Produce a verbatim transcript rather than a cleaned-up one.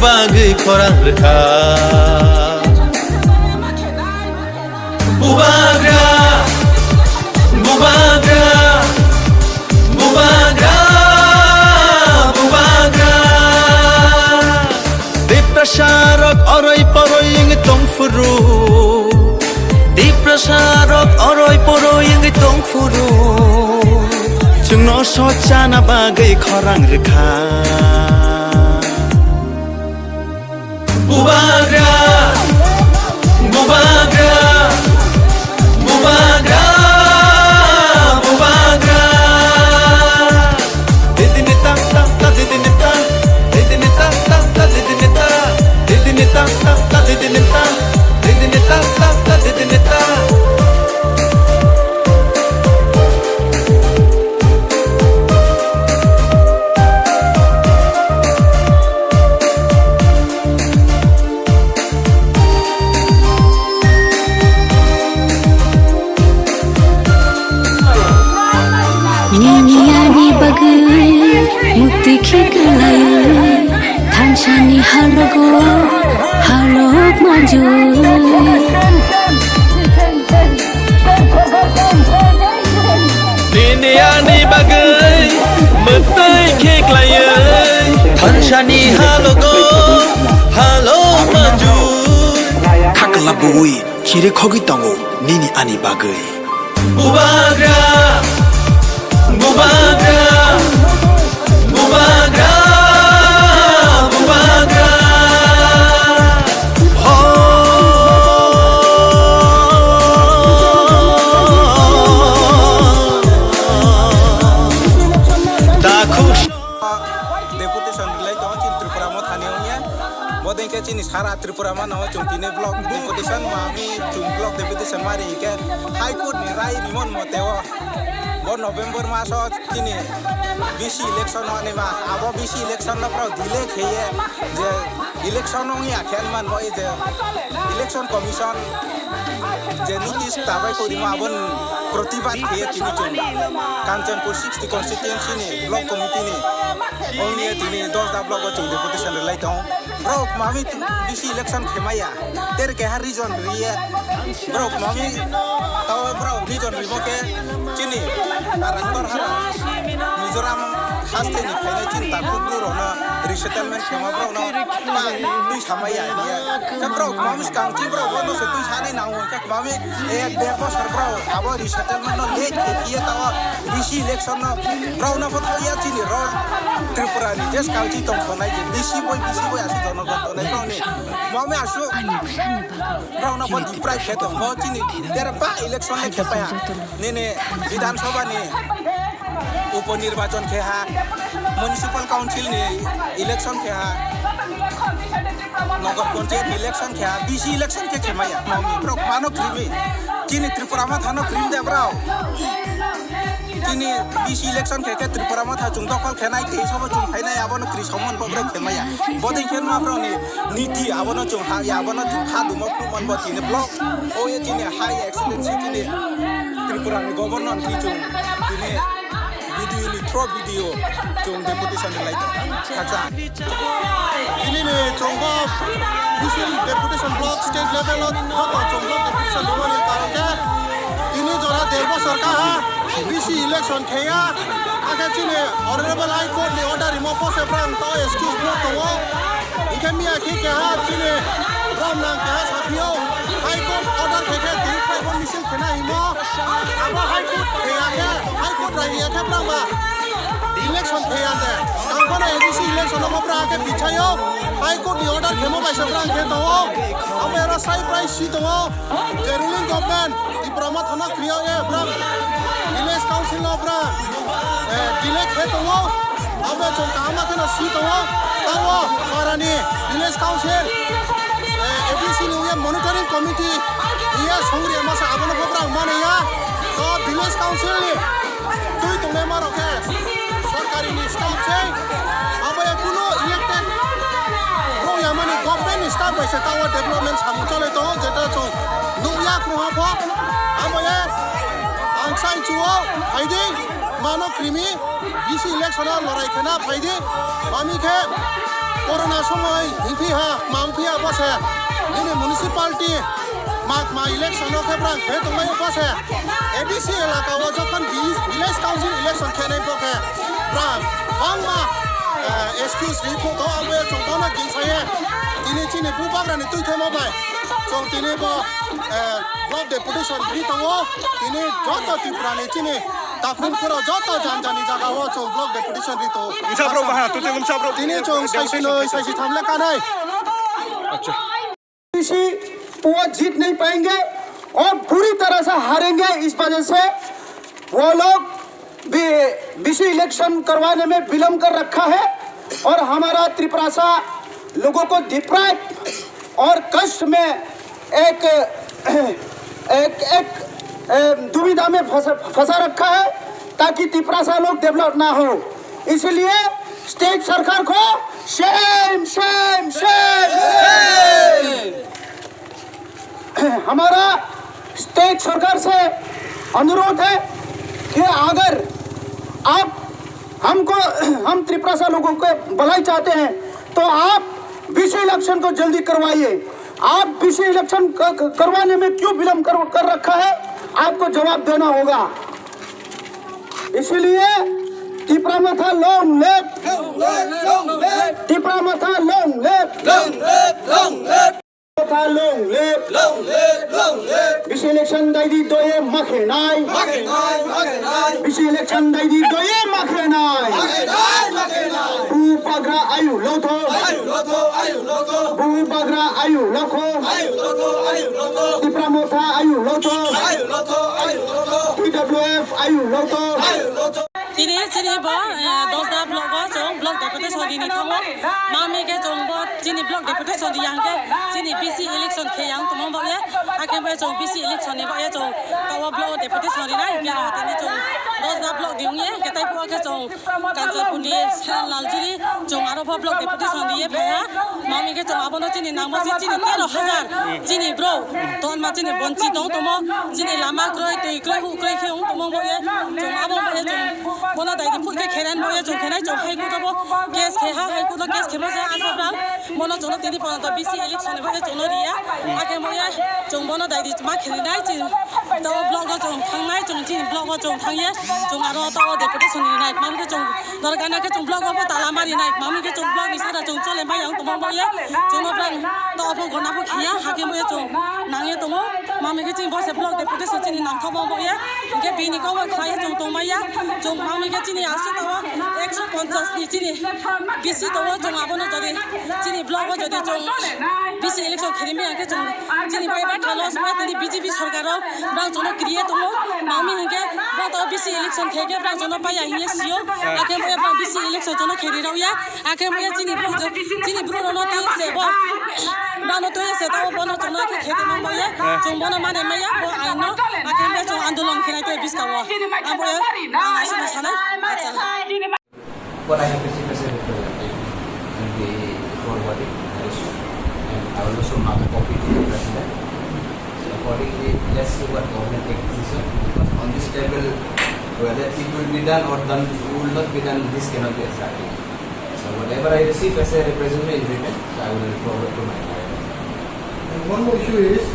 Bagwi khorang rwkha. Bubagra, bubagra, bubagra, bubagra. Tiprasa rok oroi poroi wngwi tongphuru. Tiprasa rok oroi poroi wngwi tongphuru. Chwngno sochana bagwi khorang rwkha. Bubagra, bubagra, bubagra, bubagra. Didini ta ta ta, didini ta, didini ta ta ta, didini ta, didini ta ta ta, didini ta, didini ta ta ta, didini ta. Nini ani bagwi mukti khiklai, thansani halogo halok manjui. Nini ani bagwi mwtwi khe klaiwi, thansani halogo halo manjui. Khakla bui chiri khogwi tongo nini ani bagwi. Bubagra, bubagra, bubagra, bubagra. Deputation rwlai tongo chini Tripura Mothani wngya. Bodei khe chini sara Tripura mano chwng tini block deputation ma wngwi chwng block deputation ma ri khe High Court ni rai rimon mote o bo November maso chini B C election wngmani ma, abo B C election no borok delay kheye je election wngya khe wngman bo je election commission je notice tabai khorimo aboni protibad kheye tini chwng Kanchanpur sixty constituency ni block committee ni ongni tini Dosda block o chwng deputation rwlai tongo. Borok mami B C election khemaya, ter keha region riye. Borok mami tao borok region rimo khe chini director hara Mizoram haste ni phainai chini takhuk bru rokno resettlement khema borokno twi samaya. Khe borok mami skang chi borok bono se twi sanai nango khe mami ek der bosor borok abo resettlement no late khe tao B C election no borok no bo thaoya chini ro Tripura ni je skang chi tong khonai je B C boi B C boi aswk jonogon tongnai borok ni. Mami aswk borok no bo deprive khe tong bo chini tere ba election le khe paya. Nini Bidhan Sabha ni upo nirbachon khe ha, Municipal Council ni election khe ha, Nagar Panchayat ni election khe ha, B C election khe khe maya. Mami borok mano krimi. Chini Tripura Motha no krim de borok. Chini B C election khe khe Tripura Motha chwng dokhol khe nai tei sabo chwng phai nai abono kri somon bo borok khe maya. Bodei khe ma borok ni niti abono chwng ha ya abono chwng ha dumo phunukman bo chini block. O ye chini High Excellency chini Tripura ni Governor ni chwng tini B D O ni through B D O chwng deputation rwlai tong kha. Tini ni chwng bo B C deputation block state level o joto chwng block deputation rwmani karon khe tini jora der bosor kaha B C election kheya. Hakhe chini Honorable High Court ni order rimo pose brang to excuse block tongo. Hingkhe miya khe keha chini rom nang keha saphio High Court order khe khe tini khlai bo misil khena himo. Abo High Court kheya khe, High Court rai ya khe brang ba election kheya de. Ang bono A D C election omo brang khe bichayo High Court ni order khemo bai se brang khe tongo. Abo ero sai prai si tongo. Je ruling government Tipra Motha no kriyo e brang village council no brang, eh, delay khe tongo. Abo chwng kaham ma kheno si tongo. Tamo parani village council, eh, A D C ni uya monitoring committee iya songri masa abono bo brang mani ya. To village council ni twi tongnai ma rok khe sorkari ni staff se. Abo ya kuno elected rok ya mani government ni staff bai se tawa development samung chalai tongo, jeta chwng nukya kwrwngha pho. Abo ya ang sai chuo phaidi mano krimi B C election o lorai khena phaidi mami khe Corona somoi hingphi ha, ma wngphi ha bo se. Nini municipality ma, ma election o khe brang khe tongmai bo se. A D C elaka o jokhon vi-, village council election khenai bo khe brang bangma, eh, excuse ri pho to abo ya chwng bono gingsaye. Tini chini bubagrani twi themo bai. Chwng tini bo, eh, block deputation ri tongo. Tini joto Tripura ni chini takhum khoro joto jan jani jaga o chwng block deputation ri tongo. Wngsa borok baha, tuti wngsa borok. Tini chwng saisi noi, saisi tham le kanai. अच्छा। किसी वो जीत नहीं पाएंगे और बुरी तरह से हारेंगे। इस वजह से वो लोग भी बीसी इलेक्शन करवाने में विलंब कर रखा है और हमारा त्रिप्रासा लोगों को डिप्राइव और कष्ट में एक, एक, एक, ए, दुविधा में फंसा, फंसा रखा है, ताकि तिपरासा लोग डेवलप ना हो। इसलिए स्टेट सरकार को शेम, शेम, शेम, शेम। हमारा स्टेट सरकार से अनुरोध है कि अगर आप हमको, हम तिपरासा लोगों को भलाई चाहते हैं, तो आप बीसी इलेक्शन को जल्दी करवाइए। आप बीसी इलेक्शन क-, क-, करवाने में क्यों विलंब कर, कर रखा है, आपको जवाब देना होगा। इसीलिए तिपरा मोर्चा long live, Tipra Morcha long live। Long live, long live। Long live, long live. Bisi election daidi doye makhe nai. Makhe nai, makhe nai. Bisi election daidi doye makhe nai. Makhe nai, makhe nai. Bu bagra ayu lotho. Ayu lotho, ayu lotho. Bu bagra ayu lokho. Ayu lotho, ayu lotho. Tipra Motha ayu lotho. Ayu lotho, ayu lotho. T W F ayu lotho. Ayu lotho. Tini chini bo, eh, Dosda block o chwng block deputation rini tongo. Mami khe chwng bo chini block deputation ri yang khe chini B C election khe yang tongmani bagwi. Hakhe bo chwng B C election ni bagwi chwng tawa block o deputation rinai hwnkhe no tini chwng Dosda block ri wngya hwnkhe tei bo khe chwng Kanchanpur ni Sir Laljuri chwng aro bo block deputation riye phaiya. Mami khe chwng abono chini nangma se chini tero hajar chini bro tonma chini bonchi tong tomo chini lama kroi twi kroi hu kroi khe wng tomo bo ye chwng abo bo ye chwng bono dai di phut khe kheren bo ye chwng khenai chwng hai kuto bo case khe ha hai kuto case khe bo se ang khe brang bono chwngno tini pono to B C election bo ye chwngno riya akhe bo ye chwng bono dai di ma kheri nai chini to block o chwng thang nai chwng chini block o chwng thang ye chwng aro to deputation rinai mami khe chwng Dorgana khe chwng block o bo tala mari nai, mami khe chwng block ni sara chwng chole mai yang tongma bo ye, chwng no brang to obo gona bo khiya, hakhe bo ye chwng nang ye tongo, mami khe chini bo se block deputation chini nang thok bo ye, hingkhe bini kok bai khlai ye chwng tong mai ya, chwng mami khe chini aswk tawa ekso ponchas ni chini bisi tongo, chwng abono jodi chini block o jodi chwng bisi election kheri mai ya khe chwng chini bai ba thalo sma tini B J P sorkar o brang chwng no kiriye tongo, mami hingkhe brang to bisi election khe khe brang chwng no paiya hingye sio. Akhe bo ya bisi election chwng no kheri rw ya. Akhe bo ya chini bro chini bro no twi se bo. Bano twi se ta bo no chwng no khe khete mang bo ya. Chwng bono mane maya bo aino. Akhe bo chwng andolon khe nai twi biska o. Abo ya ang aswk no sanai. What I have received as a representative in the forwarding issue, and I will also mark a copy to the president. So accordingly, let's see what government take decision, because on this table, whether it will be done or done, it will not be done, this cannot be exactly. So whatever I receive as a representative in written, so I will forward to my lawyer. And one more issue is,